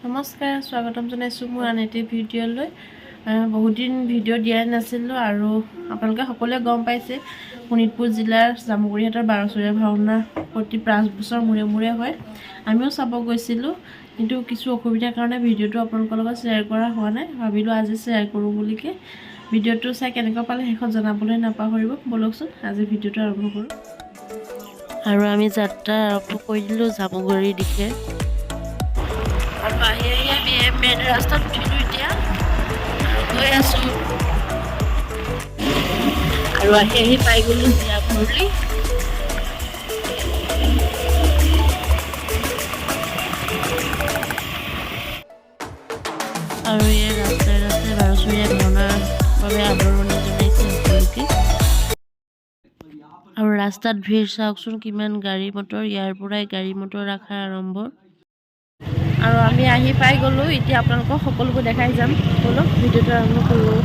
নমস্কাৰ, স্বাগতম জনাইছোঁ মোৰ আন এটি ভিডিঅ'লৈ। বহুত দিন ভিডিঅ' দিয়াই নাছিলোঁ আৰু আপোনালোকে সকলোৱে গম পাইছে, শোণিতপুৰ জিলাৰ জামুগুৰিহাটৰ বাৰচৰীয়া ভাওনা প্ৰতি 5 বছৰ মূৰে মূৰে হয়। আমিও চাব গৈছিলোঁ, কিন্তু কিছু অসুবিধাৰ কাৰণে ভিডিঅ'টো আপোনালোকৰ লগত শ্বেয়াৰ কৰা হোৱা নাই। ভাবিলোঁ আজি শ্বেয়াৰ কৰোঁ বুলিকে। ভিডিঅ'টো চাই কেনেকুৱা পালে শেষত জনাবলৈ নাপাহৰিব। ব'লকচোন, আজি ভিডিঅ'টো আৰম্ভ কৰোঁ। আৰু আমি যাত্ৰা আৰম্ভ কৰি দিলোঁ জামুগুৰিৰ দিশে। আৰু আহি আহি আমি মেইন ৰাস্তাত উঠিলোঁ এতিয়া আৰু গৈ আছোঁ। আৰু আহি আহি পাই গ'লোঁ জীয়াভৰলী। আৰু এই ৰাস্তাই ৰাস্তাই বাৰচৰীয়া ভাওনাৰ বাবে আদৰণি জনাইছে সকলোকে। আৰু ৰাস্তাত ভিৰ চাওকচোন, কিমান গাড়ী মটৰ। ইয়াৰ পৰাই গাড়ী মটৰ ৰাখা আৰম্ভ। আৰু আমি আহি পাই গ'লোঁ। এতিয়া আপোনালোকক সকলোবোৰ দেখাই যাম। ব'লক, ভিডিঅ'টো আৰম্ভ কৰোঁ।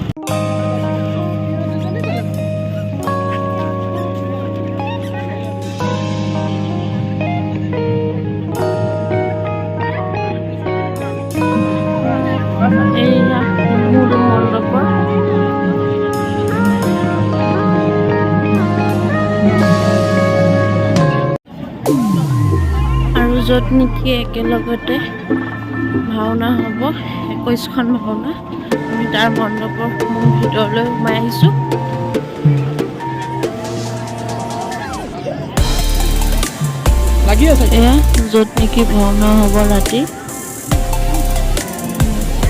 এইয়া মূল মণ্ডপৰ। আৰু য'ত নেকি একেলগতে ভাওনা হ'ব, 21খন ভাওনা, আমি তাৰ মণ্ডপৰ মূল ভিতৰলৈ সোমাই আহিছোঁ। লাগি আছে। এয়া য'ত নেকি ভাওনা হ'ব ৰাতি।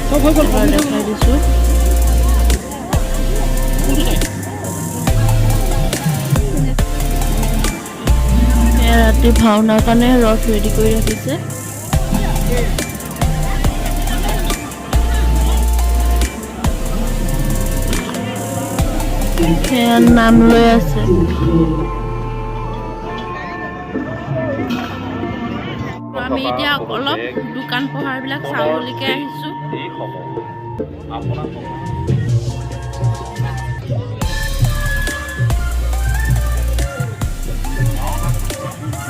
চব হৈ গ'ল। এবাৰ দেখাই দিছোঁ। এয়া ৰাতি ভাওনাৰ কাৰণে ৰথ ৰেডি কৰি ৰাখিছে। সেয়া নাম লৈ আছে। আমি এতিয়া অলপ দোকান পোহাৰবিলাক চাওঁ বুলিকে আহিছোঁ। এইসমূহ আপোনাক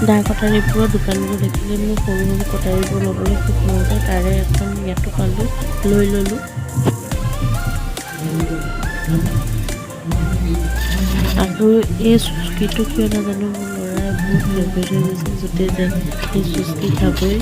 দা কটাৰীবোৰৰ দোকানবোৰ দেখিলে মোৰ সৰু সৰু কটাৰীবোৰ ল'বলৈ খুব মন যায়। তাৰে এখন ইয়াতো পালোঁ, লৈ ল'লোঁ। আৰু এই চুচকিটো কিয় নাজানো, মোৰ ল'ৰাৰ বহুত ফেভৰেট হৈ গৈছে। য'তে যায় সেই চুচকি খাবই।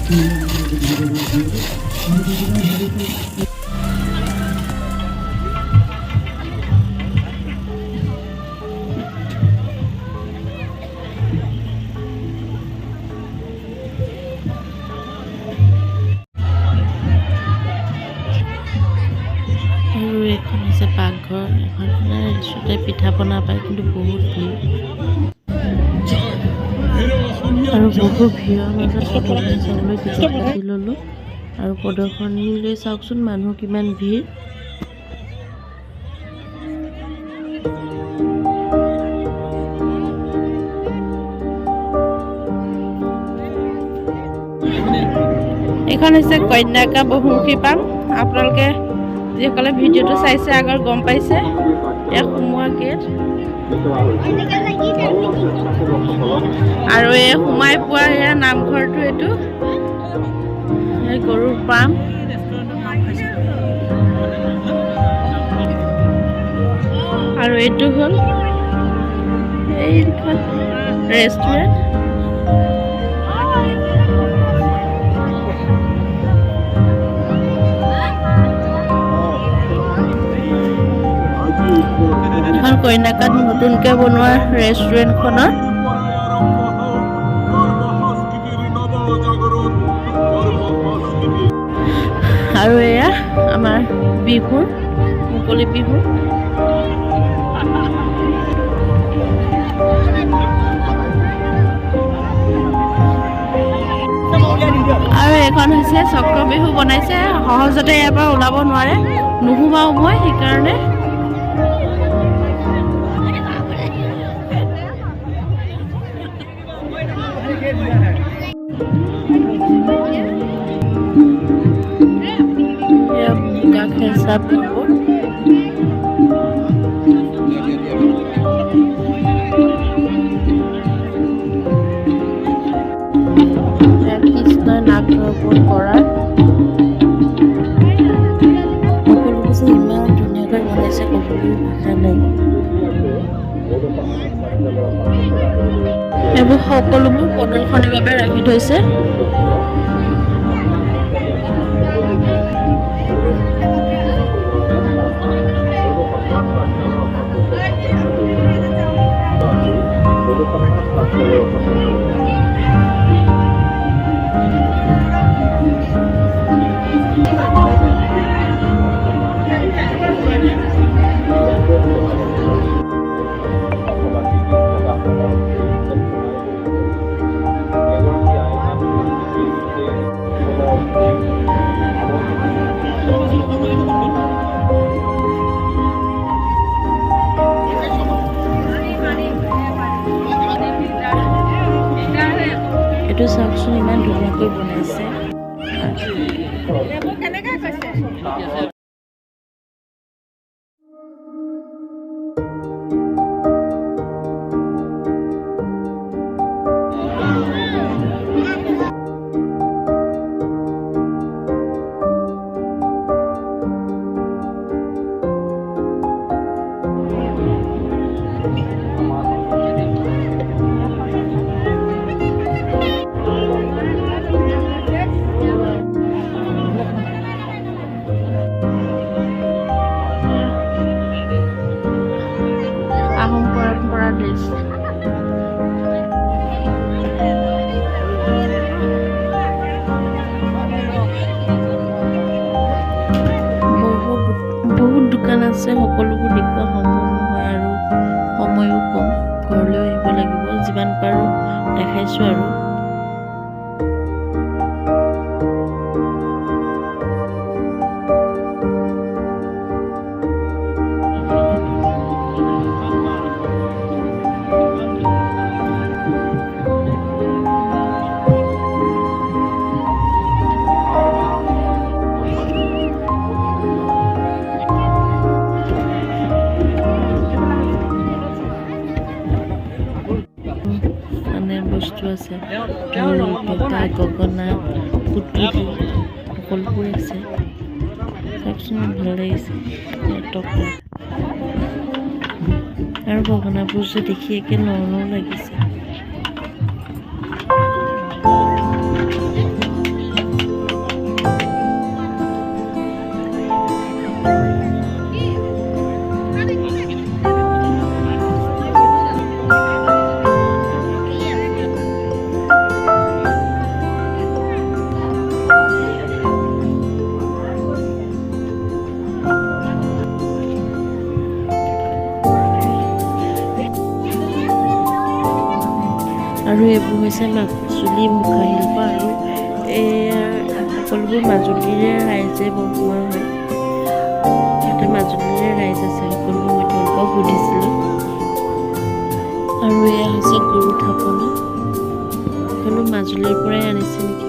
আৰু এইখন হৈছে পাকঘৰ। এখন ৰেষ্টুৰেণ্টে পিঠা পনা পায়, কিন্তু বহুত ভিৰ। আৰু বহু ভিৰৰ মাজত প্ৰদৰ্শনী চাবলৈ টিকট কাটি ল'লোঁ। আৰু প্ৰদৰ্শনীলৈ চাওকচোন, মানুহ কিমান ভিৰ। এইখন হৈছে কন্যাকা বহুমুখী পাম। আপোনালোকে যিসকলে ভিডিঅ'টো চাইছে আগৰ, গম পাইছে। ইয়াত সোমোৱা গেট আৰু এই সোমাই পোৱা এয়া নামঘৰটো। এইটো এই গৰুৰ পাম। আৰু এইটো হ'ল এইখন ৰেষ্টুৰেণ্ট। এখন কন্যাকাত নতুনকৈ বনোৱা ৰেষ্টুৰেণ্টখনৰ। আৰু এয়া আমাৰ বিহুৰ মুকলি বিহু। আৰু এইখন হৈছে চক্ৰ বিহু বনাইছে। সহজতে ইয়াৰ পৰা ওলাব নোৱাৰে, নোসোমাও মই সেইকাৰণে। এয়া মুগা খেৰচা কাপোৰ। এয়া কৃষ্ণই নাগ দৰ্শন কৰাৰ। এইবোৰ সকলোবোৰ প্ৰদৰ্শনীৰ বাবে ৰাখি থৈছে। এইটো চাওকচোন, ইমান ধুনীয়াকৈ বনাইছে। আহোম পৰম্পৰাৰ ড্ৰেছ। বহুত বহুত দোকান আছে, সকলোবোৰ দেখুওৱা সম্ভৱ নহয় আৰু সময়ো কম, ঘৰলৈ আহিব লাগিব। যিমান পাৰোঁ দেখাইছোঁ আৰু। মানে বস্তু আছে, ঢোল, পেঁপা, গগনা, পুতুলি সকলোবোৰ আছে। চাওকচোন, ভাল লাগিছে। টকা আৰু গগনাবোৰ যে দেখি একে লওঁ লওঁ লাগিছে। আৰু এইবোৰ হৈছে মাজুলী মুখাশিল্প আৰু এয়া সকলোবোৰ মাজুলীৰে ৰাইজে বনোৱা হয়। ইয়াতে মাজুলীৰে ৰাইজ আছে সকলোবোৰ, মই তেওঁলোকক সুধিছিলোঁ। আৰু এয়া হৈছে গৰু থাপনা, এইখনো মাজুলীৰ পৰাই আনিছে নেকি।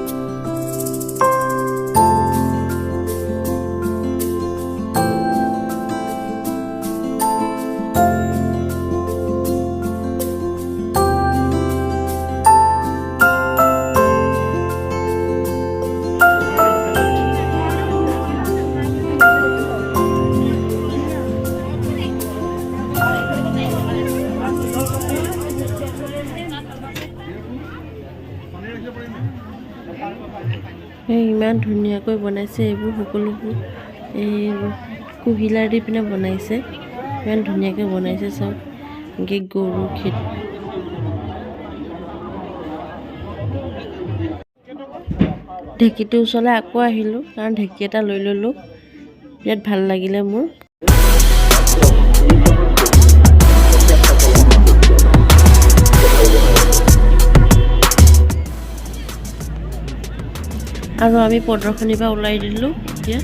ইমান ধুনীয়াকৈ বনাইছে এইবোৰ সকলোবোৰ, এই কুহিলা দি পিনে বনাইছে, ইমান ধুনীয়াকৈ বনাইছে চাওক। এনেকৈ গৰু খেতি ঢেঁকীটোৰ ওচৰলৈ আকৌ আহিলোঁ, কাৰণ ঢেঁকী এটা লৈ ল'লোঁ, বিৰাট ভাল লাগিলে মোৰ। আৰু আমি প্ৰদৰ্শনীৰ পৰা ওলাই দিলোঁ এতিয়া।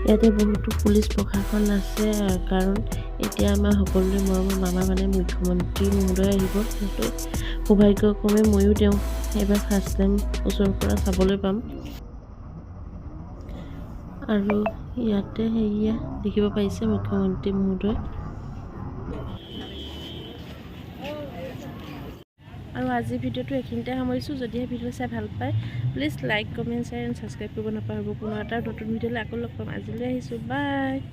ইয়াতে বহুতো পুলিচ প্ৰশাসন আছে, কাৰণ এতিয়া আমাৰ সকলোৰে মৰমৰ মামা মানে মুখ্যমন্ত্ৰী মহোদয় আহিব। সেইটো সৌভাগ্যক্ৰমে ময়ো তেওঁক এইবাৰ ফাৰ্ষ্ট টাইম ওচৰৰ পৰা চাবলৈ পাম। আৰু ইয়াতে সেয়া দেখিব পাইছে মুখ্যমন্ত্ৰী মহোদয়। আৰু আজিৰ ভিডিঅ'টো এইখিনিতে সামৰিছোঁ। যদিহে ভিডিঅ' চাই ভাল পায়, please like, comment, share and subscribe কৰিব নাপাহৰিব। পুনৰ এটা নতুন ভিডিঅ'লৈ আকৌ লগ পাম। আজিলৈ আহিছোঁ, বাই।